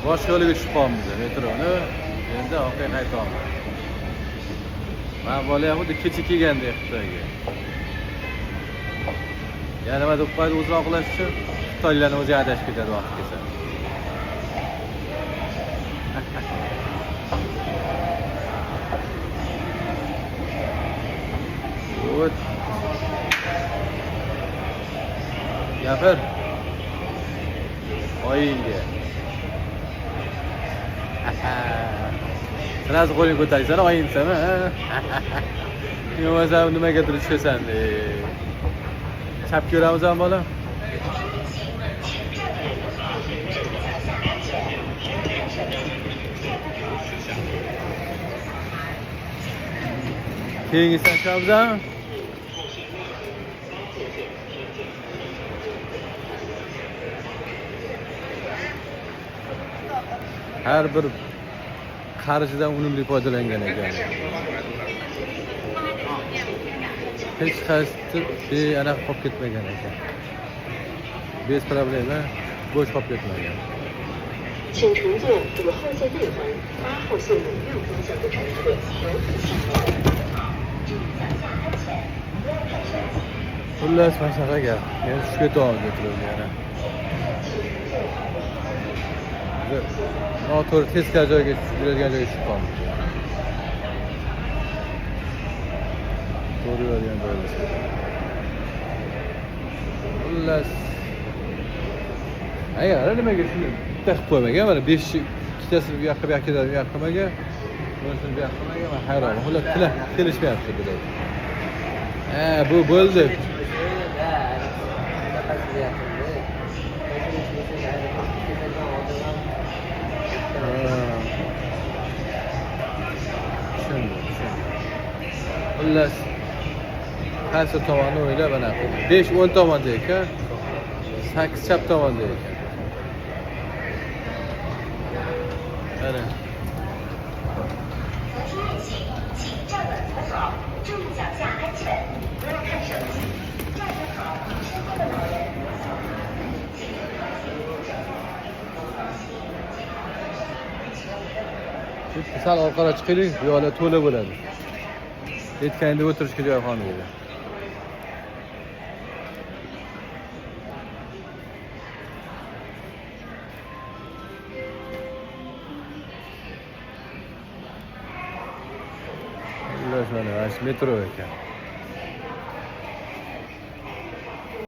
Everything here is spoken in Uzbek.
Boshqa yo'liga tushib qolibmiz metroni. Endi orqaga qaytyapmiz. Mana bola xuddi kecha kelgandek Xitoyga. Yana nima deb qo'ydi o'zini oqlash uchun? Xitoylarni o'zi adashib ketadi vaqti kelsa. Вот. Gapir. Oyingga. Сразу qo'lingni ko'tarsan, oying desam, ha? Bo'lmasam nimagadir tushasan deb. Chapga yuramiz bola. Keyingisini ochamizmi? Har bir qarijidan unumli foydalangan ekan. Hech qaysi anaqa qolib ketmagan ekan. Без problema bo'sh qolib ketmagan. 请乘坐5号线内环、8号线永佑方向的乘客由 Xullas, mana shunaqa gap. Men tushib ketyapmiz metroga yana. Noto'g'ri teskari joyga tushib yuradigan joyga tushib qoldik. To'g'ri yuradigan joyga. Xullas, agar nimaga shuni bitta qilib qo'ymagan, mana 5 ikkitasini bu yoqqa bu yoqqa ketadi, bu yoqqa qilmagan, bunisini bu yoqqa qilmagan, man hayronman. Xullas, tili kelishmayapti bular. Ha, bu bo'ldi. Tushundim, tushundim. Xullas, qaysi tomonni o'ylab anaqa 5 o'ng tomonda ekan, 8 chap tomonda ekan. Ana. 请站稳扶好，注意脚下安全，不要看手机，站得好，身边的老人和小孩，请靠近扶手。 Sal orqaga chiqaylik, bu yoqlar to'la bo'ladi. Aytganingdek o'tirishga joy qolmaydi. Xullas, mana shu metro ekan.